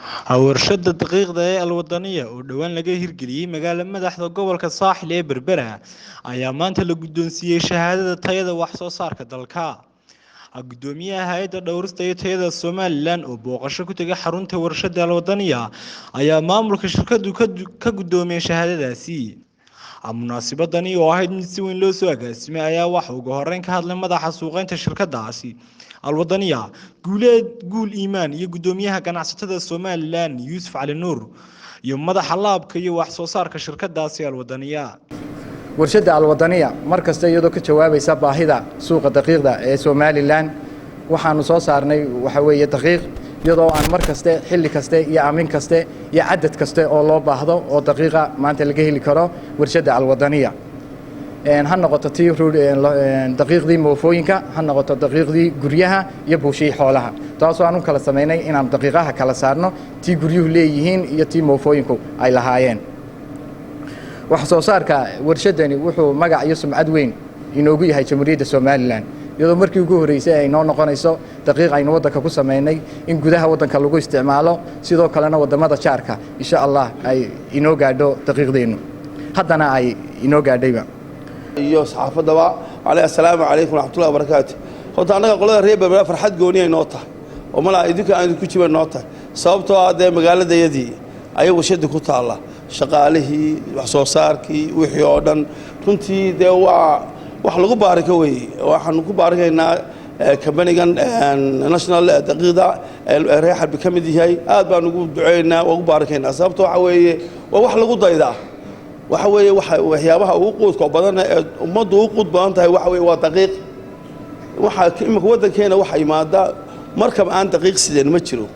Warshada daqiiqda ee Alwadaniya oo dhowaan laga hirgeliyay magaala madaxda gobolka Saaxil ee Berbera ayaa maanta la guddoonsiiyey shahaadada tayada wax soo saarka dalka. Gudoomiyaha hay'adda dhowrista iyo tayada Somaliland oo booqasho ku tegay xarunta warshada Alwadaniya ayaa maamulka shirkadu ka guddoomiyay shahaadadaasi. Munaasabadani oo ahayd mid si weyn loo soo agaasimay ayaa waxa ugu horeyn ka hadlay madaxa suuqeynta shirkadaasi Alwadaniya, Guuleed Guul Iimaan, iyo gudoomiyaha ganacsatada Somaliland Yuusuf Cali Nuur, iyo madaxa laabka iyo wax soo saarka shirkadaasi Alwadaniya. Warshadda Alwadaniya mar kasta iyadoo ka jawaabaysa baahida suuqa daqiiqda ee Somaliland, waxaanu soo saarnay waxa weeye daqiiq, iyadoo aan mar kaste, xilli kaste iyo aamin kaste iyo cadad kaste oo loo baahdo oo daqiiqa maanta laga heli karo warshadda Alwadaniya, ha noqoto tii daqiiqdii moofooyinka, ha noqoto daqiiqdii guryaha iyo buushihii xoolaha, taasoo aan u kala samaynay inaan daqiiqaha kala saarno, tii guryuhu leeyihiin iyo tii moofooyinku ay lahaayeen. Wax soo saarka warshadani wuxuu magac iyo sumcad weyn inoogu yahay Jamhuuriyadda Somaliland, iyadoo markii ugu horreysay ay noo noqonayso daqiiq aynu waddanka ku samaynay in gudaha waddanka lagu isticmaalo, sidoo kalena waddamada jaarka insha Allah ay inoo gaadho daqiiqdeennu, haddana ay inoo gaadhayba. Iyo saxaafaddaba ale, assalaamu calaykum waraxmatullahi wabarakaatu. Horta annaga qolada reer Berbera farxad gooni ay noo tahay oo malaa idinka aan idinku jiban noo tahay, sababtoo ah dee magaaladayadii ayay warshadii ku taalla, shaqaalihii, wax soo saarkii, wixii oo dhan. Runtii dee waa wax lagu baarika weeye. Waxaanu ku baarikaynaa kambanigan National daqiiqda reer Xarbi ka mid yahay. Aad baan ugu duceynaynaa, waa ugu baarikaynaa, sababto waxa weeye waa wax lagu daydaa. Waxa weeye waxyaabaha ugu quudka badan ee ummaddu ugu quud badan tahay waxa weye waa daqiiq. Waxaa imika waddankeena waxa imaada markab aan daqiiq sideen ma jiro,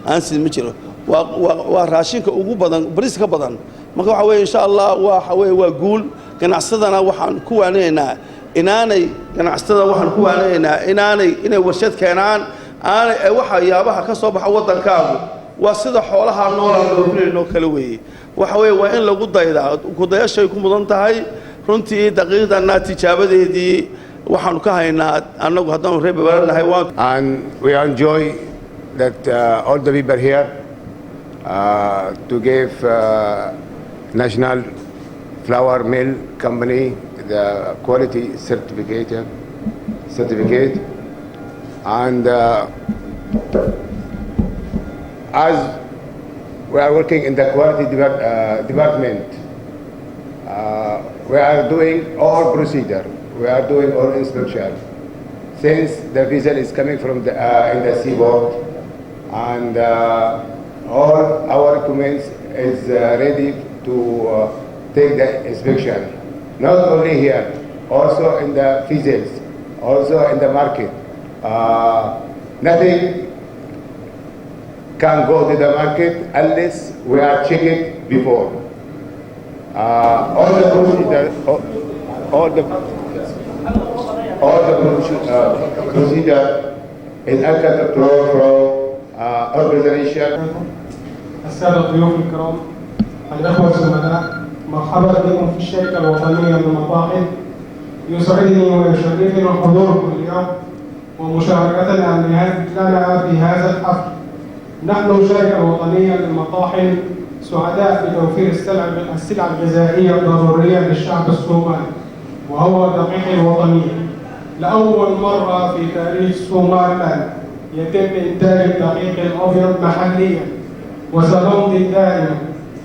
aan sideen ma jiro. Waa raashinka ugu badan, bariis ka badan. Marka waxa weye insha Allah waxa weye waa guul. Ganacsadana waxaan ku waaninaynaa inaanay, ganacsatada waxaan ku waaninaynaa inaanay inay warshad keenaan aanay. Waxyaabaha ka soo baxa waddankaagu waa sida xoolaha noolaan dhoofinayno kale weeye. Waxa weeye waa in lagu daydaa, kudayashay ku mudan tahay. Runtii daqiiqdana tijaabadeedii waxaanu ka haynaa annagu haddaanu reer Berbera nahay waan And we enjoy that all the people here to give National Flour Mill Company the quality certificate. And as we are working in the quality department, we are doing all procedure, we are doing all inspection. Since the vessel is coming from the, in the seaport, and all our equipment is ready to take the inspection. Not only here, also in the vessels, also in the market. Nothing can go to the market unless we are check it before. All the procedure, all the procedure is under control from organization. السادة الضيوف الكرام، الأخوة الزملاء، مرحبا بكم في الشركة الوطنية للمطاحن. يسعدني ويشرفني حضوركم اليوم ومشاركتنا لنا في هذا الحفل. نحن الشركة الوطنية للمطاحن سعداء بتوفير السلع الغذائية الضرورية للشعب الصومالي، وهو دقيق الوطنية. لأول مرة في تاريخ صومال يتم إنتاج الدقيق الأبيض محليا، وسنمضي دائما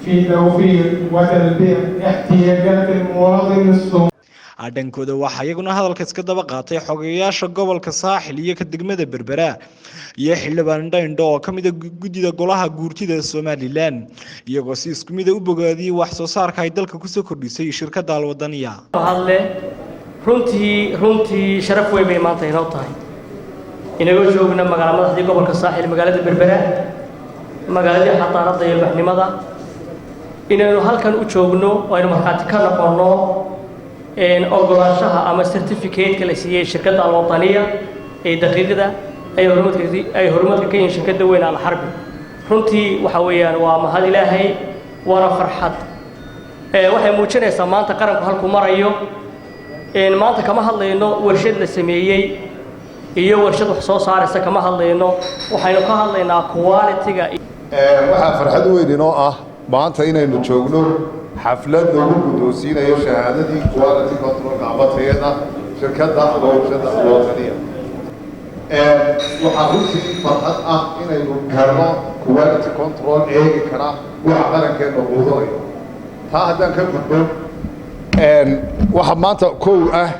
في توفير وتلبية احتياجات المواطن الصومالي. Dhankooda waxaa iyaguna hadalka iska daba qaatay xogeyaasha gobolka Saaxil iyo ka degmada Berbera iyo xildhibaan Indho oo ka mid a guddida golaha guurtida Somaliland, iyagoo si isku mid a u bogaadiyey wax soo saarka ay dalka kusoo kordhisay shirkadda Alwadaniya. Hadle, runtii sharaf weyn bay maanta inoo tahay inagoo joogna magaala madaxdii gobolka Saaxil, magaalada Berbera, magaaladii xadaaradda iyo ilbaxnimada, inaynu halkan u joogno oo aynu markhaati ka noqonno ogolaanshaha ama certificate-ka la siiyey shirkadda Alwadaniya ee daqiiqda ay hormuudka ka yihiin shirkadda weyn Alxarbi. Runtii waxa weeyaan waa mahad Ilaahay, waana farxad. Waxay muujinaysaa maanta qaranku halkuu marayo. Maanta kama hadlayno warshad la sameeyey iyo warshad wax soo saaraysa, kama hadlayno. Waxaynu ka hadlaynaa quality-ga. Waxaa farxad weyn inoo ah maanta inaynu joogno xaflad lagu guddoonsiinayo shahaadadii quality controlka ama tayada shirkadda ama warshadda Alwataniya. Waxaa runtii farxad ah inaynu helno quality control eegi kara waxa qarankeenna quudanayo. Taa haddaan ka gudbo, waxaa maanta kow ah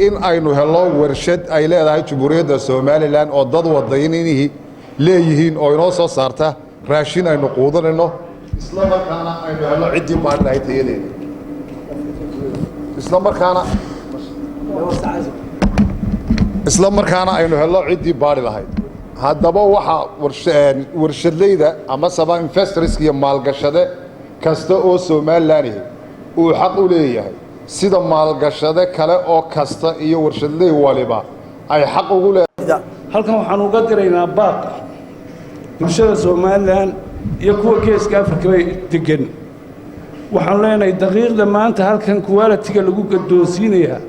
in aynu helno warshad ay leedahay Jamhuuriyadda Somaliland oo dad wadaninihii leeyihiin oo inoo soo saarta raashin aynu quudanayno, isla markaana aynu helno ciddii baadhi lahayd tayadeeda, isla markaana aynu helno ciddii baadhi lahayd. Haddaba waxaa warshadleyda ama saba investorska iyo maalgashade kasta oo Somaliland uu xaq u leeyahay, sida maalgashade kale oo kasta iyo warshadley waliba ay xaq ugu leedahay. Halkan waxaan uga diraynaa baaq bulshada Somaliland iyo kuwa Geeska Afrika bay degan. Waxaan leenahay, daqiiqda maanta halkan quality-ga lagu gadoonsiinayaa,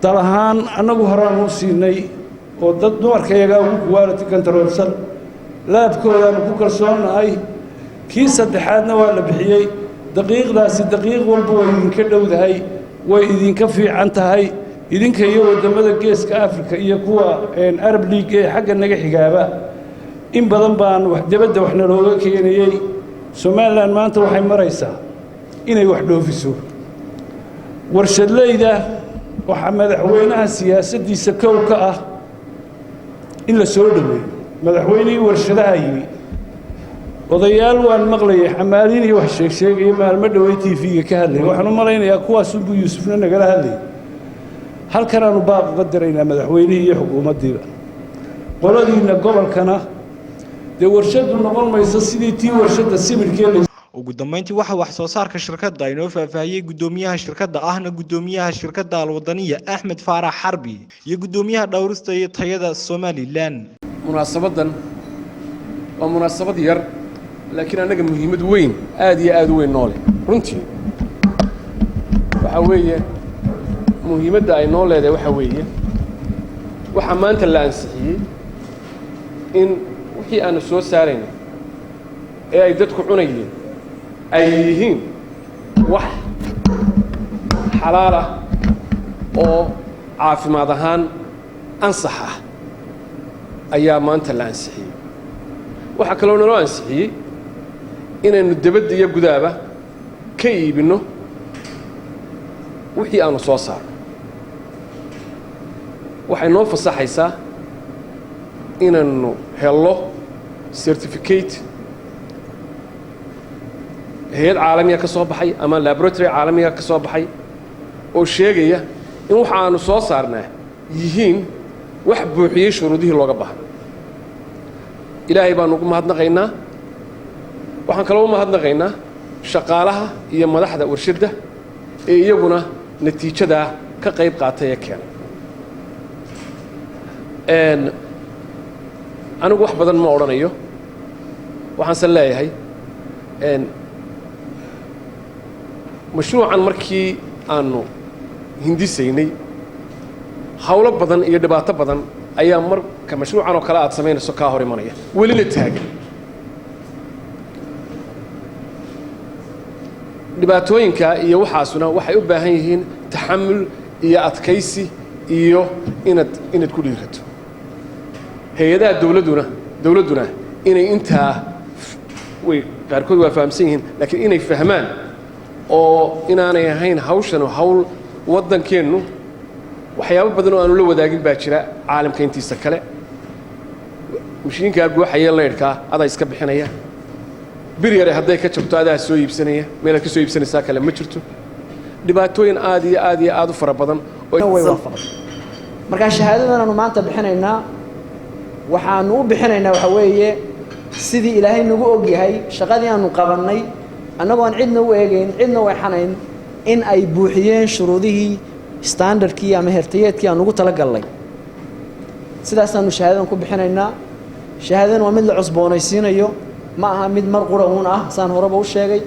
dal ahaan annagu horaan u siinay oo dad dumarkayagaa ugu quality controlsan, lab-koodaanu ku kalsoonnahay. Kii saddexaadna waa la bixiyey. Daqiiqdaasi daqiiq walba way idinka dhowdahay, way idinka fiican tahay, idinka iyo waddamada Geeska Afrika iyo kuwa Arab League ee xagga naga xigaaba. In badan baan wax debadda waxna looga keenayey. Somaliland maanta waxay maraysaa inay wax dhoofiso. Warshadleyda waxaa madaxweynaha siyaasaddiisa kow ka ah in la soo dhoweeyo. Madaxweynihii warshadaha yimi, odayaal waan maqlayay xamaaliin iyo wax sheegsheegaya maalmo dhowey TV-ga ka hadlayay. Waxaan u malaynayaa kuwaasunbuu Yuusufna nagala hadlayay. Halkanaanu baaq uga diraynaa madaxweynihii iyo xukuumaddiiba, qoladiinna gobolkana. Dee warshaddu noqon mayso sidii tii warshadda sibirkee la Ugu dambeyntii, waxaa wax soo saarka shirkadda inoo faahfaahiyey guddoomiyaha shirkadda, ahna guddoomiyaha shirkadda Alwadaniya, Axmed Faarax Xarbi, iyo guddoomiyaha dhowrista iyo tayada Somaliland. Munaasabaddan waa munaasabad yar, laakiin annaga muhiimad weyn, aad iyo aad u weyn noole. Runtii waxaa weeye, muhiimadda ay noo leedahay waxaa weeye, waxaa maanta la ansixiyey in wixii aanu soo saaraynay ee ay dadku cunayeen ay yihiin wax xalaal ah oo caafimaad ahaan ansax ah ayaa maanta la ansixiyey. Waxaa kaloo naloo ansixiyey inaynu debadda iyo gudaaba ka iibinno wixii aanu soo saarno. Waxay noo fasaxaysaa inaynu hello certificate hay'ad caalamiya ka soo baxay ama laboratory caalamiga ka soo baxay oo sheegaya in waxa aanu soo saarnaa yihiin wax buuxiyey shuruudihii looga baahna. Ilaahay baanu ugu mahadnaqaynaa. Waxaan kaloo u mahadnaqaynaa shaqaalaha iyo madaxda warshadda ee iyaguna natiijadaa ka qayb qaatay ee keenay. Anigu wax badan ma odhanayo. Waxaanse leeyahay, mashruucan markii aanu hindisaynay, hawlo badan iyo dhibaato badan ayaa marka mashruucan oo kale aad samaynayso kaa hor imanaya, welina taagan. Dhibaatooyinka iyo waxaasuna waxay u baahan yihiin taxamul iyo adkaysi iyo inaad ku dhiirato. Hay'adaha dowladduna inay intaa way qaarkood waa fahamsan yihiin, laakiin inay fahmaan oo inaanay ahayn hawshanu hawl waddankeennu waxyaabo badan oo aanu la wadaagin baa jira caalamka intiisa kale. Mashiinkaa guuxaya, laydhkaa adaa iska bixinaya. Bir yare hadday ka jabto, adaa soo iibsanaya, meelaad ka soo iibsanaysaa kale ma jirto. Dhibaatooyin aad iyo aad iyo aad u fara badan. Way waafaqday. Marka shahaadadan aanu maanta bixinaynaa, waxaanu u bixinaynaa waxa weeye sidii Ilaahay nagu og yahay, shaqadii aanu qabannay annagoo aan cidna u eegayn, cidna u exanayn, in ay buuxiyeen shuruudihii standardkii ama hertayeedkii aan ugu talagalnay. Sidaasaanu shahaadadan ku bixinaynaa. Shahaadadan waa mid la cusboonaysiinayo, ma aha mid mar qura uun ah, saan horeba u sheegay.